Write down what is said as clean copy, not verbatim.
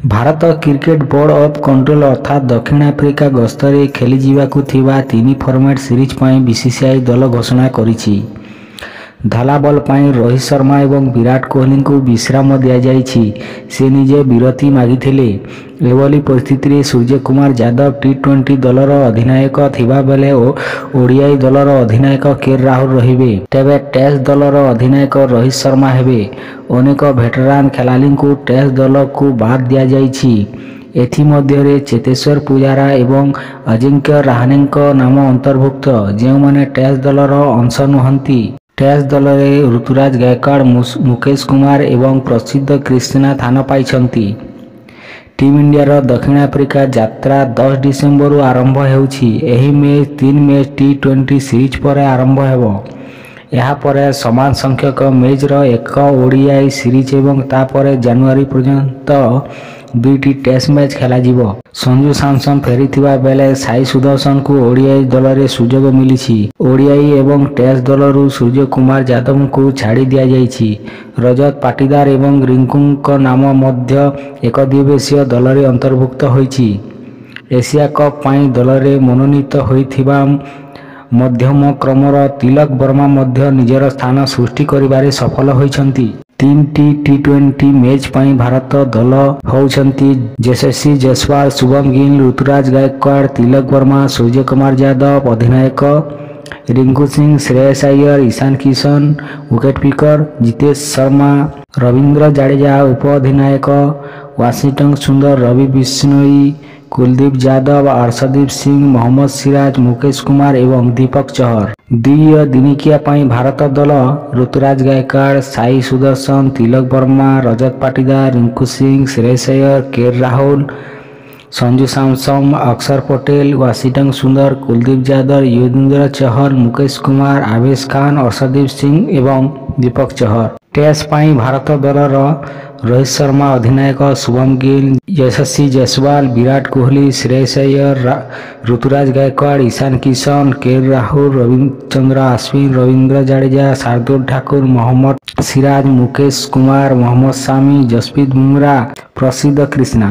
Bharat cricket board of control ଅର୍ଥାତ୍ ଦକ୍ଷିଣ Africa ଗସ୍ତରେ ଖେଳିଯିବାକୁ ଥିବା ତିନି ଫର୍ମାଟ୍ ସିରିଜ୍ ପାଇଁ ବିସିସିଆଇ ଦଳ ଘୋଷଣା କରିଛି। ଧଳା ବଲ୍ ପାଇଁ ରୋହିତ ଶର୍ମା ଏବଂ ବିରାଟ କୋହଲିଙ୍କୁ ବିଶ୍ରାମ ଦିଆଯାଇଛି। ସେ ନିଜେ ବିରତି ମାଗିଥିଲେ। ଏଭଳି ପରିସ୍ଥିତିରେ ସୂର୍ଯ୍ୟକୁମାର ଯାଦବ ଟି-ଟ୍ୱେଣ୍ଟି ଦଳର ଅଧିନାୟକ ଥିବାବେଳେ ଓଡିଆଇ ଦଳର ଅଧିନାୟକ କେ ରାହୁଲ ରହିବେ। ତେବେ ଟେଷ୍ଟ ଦଳର ଅଧିନାୟକ ରୋହିତ ଶର୍ମା ହେବେ। ଅନେକ ଭେଟେରାନ୍ ଖେଳାଳିଙ୍କୁ ଟେଷ୍ଟ ଦଳରୁ ବାଦ୍ ଦିଆଯାଇଛି। ଏଥିମଧ୍ୟରେ ଚେତେଶ୍ୱର ପୂଜାରା ଏବଂ ଅଜିଙ୍କ୍ୟ ରାହାଣେଙ୍କ ନାମ ଅନ୍ତର୍ଭୁକ୍ତ, ଯେଉଁମାନେ ଟେଷ୍ଟ ଦଳର ଅଂଶ ନୁହଁନ୍ତି। ଟେଷ୍ଟ ଦଳରେ ଋତୁରାଜ ଗାଏକ୍ୱାଡ, ମୁକେଶ କୁମାର ଏବଂ ପ୍ରସିଦ୍ଧ କ୍ରିଷ୍ଣା ସ୍ଥାନ ପାଇଛନ୍ତି। ଟିମ୍ ଇଣ୍ଡିଆର ଦକ୍ଷିଣ ଆଫ୍ରିକା ଯାତ୍ରା 10 ଡିସେମ୍ବରରୁ ଆରମ୍ଭ ହେଉଛି। ଏହି ମ୍ୟାଚ୍ ତିନି ମ୍ୟାଚ୍ ଟି-ଟ୍ୱେଣ୍ଟି ସିରିଜ୍ ପରେ ଆରମ୍ଭ ହେବ। ଏହା ପରେ ସମାନ ସଂଖ୍ୟକ ମ୍ୟାଚ୍‌ର ଏକ ଓଡିଆଇ ସିରିଜ୍ ଏବଂ ତା'ପରେ ଜାନୁଆରୀ ପର୍ଯ୍ୟନ୍ତ ଦୁଇଟି ଟେଷ୍ଟ ମ୍ୟାଚ୍ ଖେଳାଯିବ। ସଞ୍ଜୁ ସାମସନ୍ ଫେରିଥିବା ବେଳେ ସାଇ ସୁଦର୍ଶନଙ୍କୁ ଓଡିଆଇ ଦଳରେ ସୁଯୋଗ ମିଳିଛି। ଓଡିଆଇ ଏବଂ ଟେଷ୍ଟ ଦଳରୁ ସୂର୍ଯ୍ୟକୁମାର ଯାଦବଙ୍କୁ ଛାଡ଼ି ଦିଆଯାଇଛି। ରଜତ ପାଟିଦାର ଏବଂ ରିଙ୍କୁଙ୍କ ନାମ ମଧ୍ୟ ଏକଦିବସୀୟ ଦଳରେ ଅନ୍ତର୍ଭୁକ୍ତ ହୋଇଛି। ଏସିଆ କପ୍ ପାଇଁ ଦଳରେ ମନୋନୀତ ହୋଇଥିବା ମଧ୍ୟମକ୍ରମର ତିଲକ ବର୍ମା ମଧ୍ୟ ନିଜର ସ୍ଥାନ ସୃଷ୍ଟି କରିବାରେ ସଫଳ ହୋଇଛନ୍ତି। ତିନିଟି ଟି-ଟ୍ୱେଣ୍ଟି ମ୍ୟାଚ୍ ପାଇଁ ଭାରତ ଦଳ ହେଉଛନ୍ତି ଯଶସ୍ୱୀ ଜୟସ୍ୱାଲ, ଶୁଭମନ ଗିଲ୍, ଋତୁରାଜ ଗାଏକ୍ୱାଡ, ତିଲକ ବର୍ମା, ସୂର୍ଯ୍ୟକୁମାର ଯାଦବ ଅଧିନାୟକ, ରିଙ୍କୁ ସିଂ, ଶ୍ରେୟସ ଆୟର, ଇଶାନ କିଶନ ୱିକେଟକିପର, ଜିତେଶ ଶର୍ମା, ରବୀନ୍ଦ୍ର ଜାଡେଜା ଉପ-ଅଧିନାୟକ, ୱାଶିଂଟନ ସୁନ୍ଦର, ରବି ବିଷ୍ଣୋଇ, କୁଲଦୀପ ଯାଦବ, ଅର୍ଶଦୀପ ସିଂ, ମହମ୍ମଦ ସିରାଜ, ମୁକେଶ କୁମାର ଏବଂ ଦୀପକ ଚହର। ଦ୍ୱିତୀୟ ଦିନିକିଆ ପାଇଁ ଭାରତ ଦଳ ଋତୁରାଜ ଗାଏକ୍ୱାଡ, ସାଇ ସୁଦର୍ଶନ, ତିଲକ ବର୍ମା, ରଜତ ପାଟିଦାର, ରିଙ୍କୁ ସିଂ, ଶ୍ରେୟସ ଆୟର, କେ ରାହୁଲ, ସଞ୍ଜୁ ସାମସନ୍, ଅକ୍ଷର ପଟେଲ, ୱାଶିଂଟନ ସୁନ୍ଦର, କୁଲଦୀପ ଯାଦବ, ୟୁଜବେନ୍ଦ୍ର ଚହଲ, ମୁକେଶ କୁମାର, ଆବେଶ ଖାନ, ଅର୍ଶଦୀପ ସିଂ ଏବଂ ଦୀପକ ଚହର। ଟେଷ୍ଟ ପାଇଁ ଭାରତ ଦଳର ରୋହିତ ଶର୍ମା ଅଧିନାୟକ, ଶୁଭମନ ଗିଲ୍, ଯଶସ୍ୱୀ ଜୟସ୍ୱାଲ, ବିରାଟ କୋହଲି, ଶ୍ରେୟସ ଆୟର, ଋତୁରାଜ ଗାଏକ୍ୱାଡ, ଇଶାନ କିଶନ, କେ ରାହୁଲ, ରବିଚନ୍ଦ୍ରନ ଅଶ୍ୱିନ, ରବୀନ୍ଦ୍ର ଜାଡେଜା, ଶାର୍ଦୁଲ ଠାକୁର, ମହମ୍ମଦ ସିରାଜ, ମୁକେଶ କୁମାର, ମହମ୍ମଦ ସାମି, ଜସପ୍ରୀତ ବୁମରା, ପ୍ରସିଦ୍ଧ କ୍ରିଷ୍ଣା।